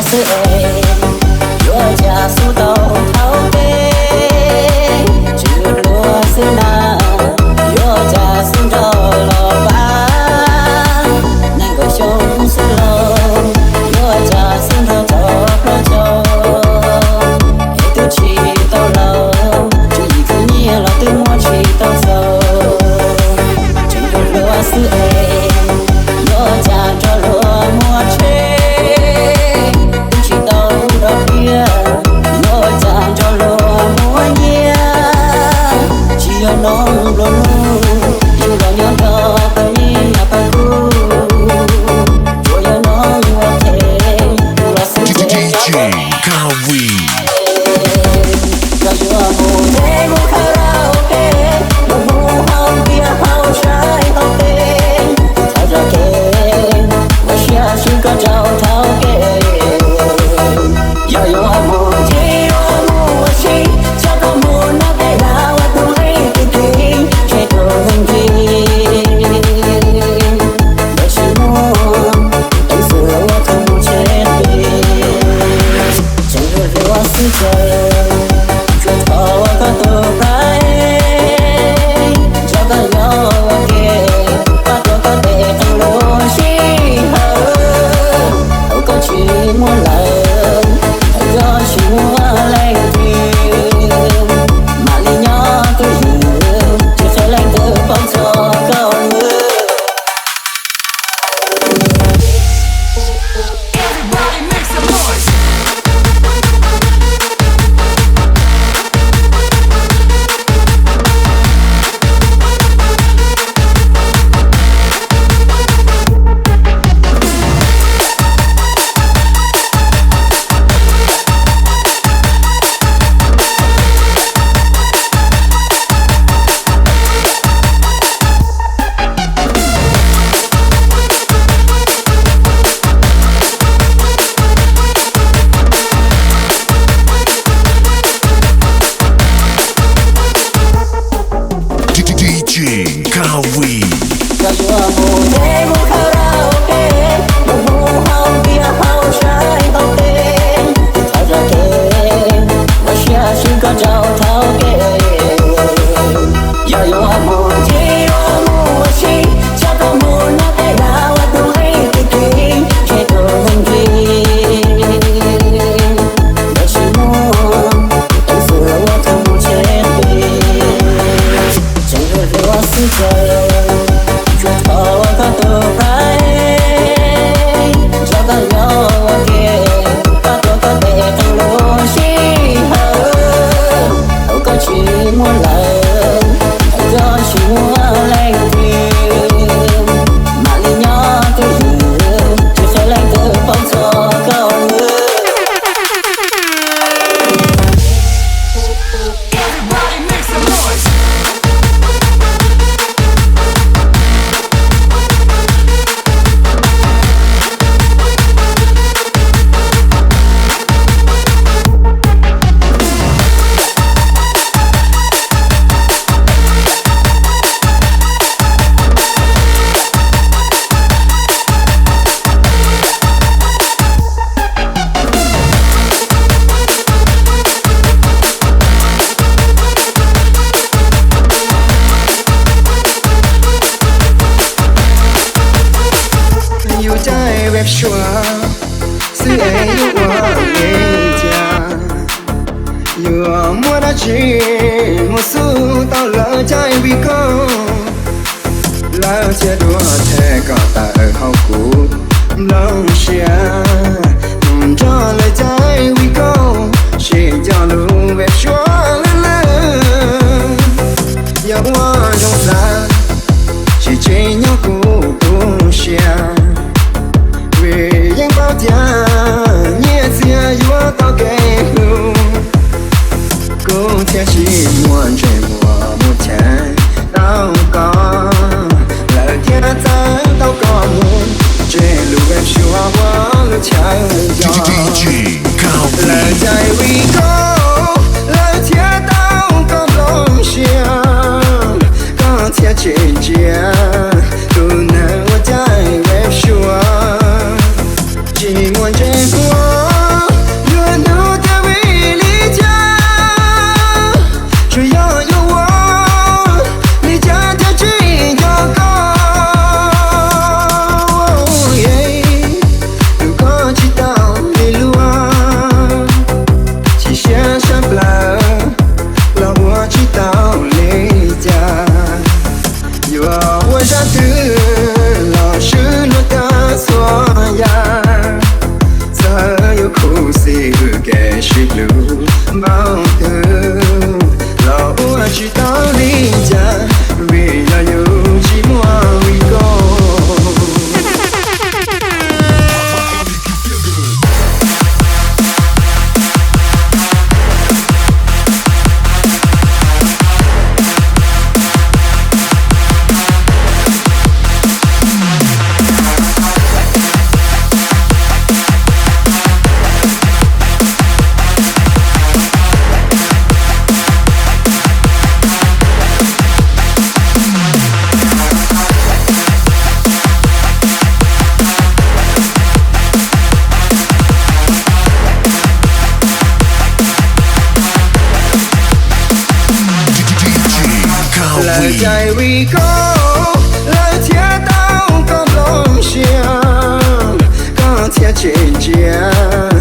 xwb es, yuav cas xub tau thaub kev, tseem hluas xwb na, yuav cas xub nrog los pab, nees nkaum xyoo xwb lauj, yuav cas xub nrog rov plaub caug, es twb tsis tau laus, tswv yim khwv nyiaj los twb muab tsis tau txaus, tseem hluas xwb es, yuav cas nrog luag muaj tsheb, twb tsis tau nrog piav, yuav cas nrog luag muaj nyiaj, tsis yog noog nplua nuj, yus los nyob nrog pawg nyiaj pawg kub, tsuas yog noog ua qhev, yus los xwb ces tsob koj yuav mus deb mus kawg rau peb, mus mus hauv tiaj hauv sai hauv teb, thov zam kev, ua siab sib koj rau thaub kev. Yog yuav mus ntsib yuav mus ua si, tsob koj mus noj peb dag ua tus nqi ti ti, ntshe tus nqi nqi. Lawv tsis muaj peev xwm ua tau mus tsheb plig, tseem hluas hluas xwb ces, tsuas thov ua koj tus pab, nrog koj nyob ua ke, pab tuav koj tes qee lub sij hawm, thaum koj tsis muaj lawm, thaum koj tsis muaj leej twg, mam li nyob twj ywm, tsis qhia leej twg paub txog koj. D J Kawi. Koj yuav mus deb mus kawg rau peb, mus mus hauv tiaj hauv sai hauv teb, thov zam kev, ua siab sib koj rau thaub kev. Yog yuav mus ntsib yuav mus ua si, tsob koj mus noj peb dag ua tus nqi ti ti, ntshe tus nqi nqi. Lawv tsis muaj peev xwm ua tau mus tsheb plig, tseem hluas hluas xwb ces, tsuas thov ua koj tus pab, nrog koj nyob ua ke, pab tuav koj tes qee lub sij hawm, thaum koj tsis muaj lawm, thaum koj tsis muaj leej twg, mam li nyob twj ywm, tsis qhia leej twg paub txog koj. Yus caij web suab xwb es yuav ua li cas? Yuav muaj dab tsi mus xub tau lawv caij wb koj? Lawv thiaj dua thaij kom tawm hauv kuv nplooj siab, mus nrog lawv caij wb koj, sib nco lub web suab lwj lwj. Yog ua zoo xav, tsis tsim nyog kuv tu siab, vim yeej paub tias nyiaj txiag yuav tau kev hlub. Kuv thiaj tsis muaj ntsej muag mus cheem tau koj, lawv thiaj txeeb tau koj mus, tseg lub web suab ua lub chaw Sib hlub npaum twg los ua tsis tau li cas, vim yog yus tsis muaj vim koj. Lawv cais vim koj, lawv thiaj tau koj nplooj siab, koj thiaj tseem ntsia.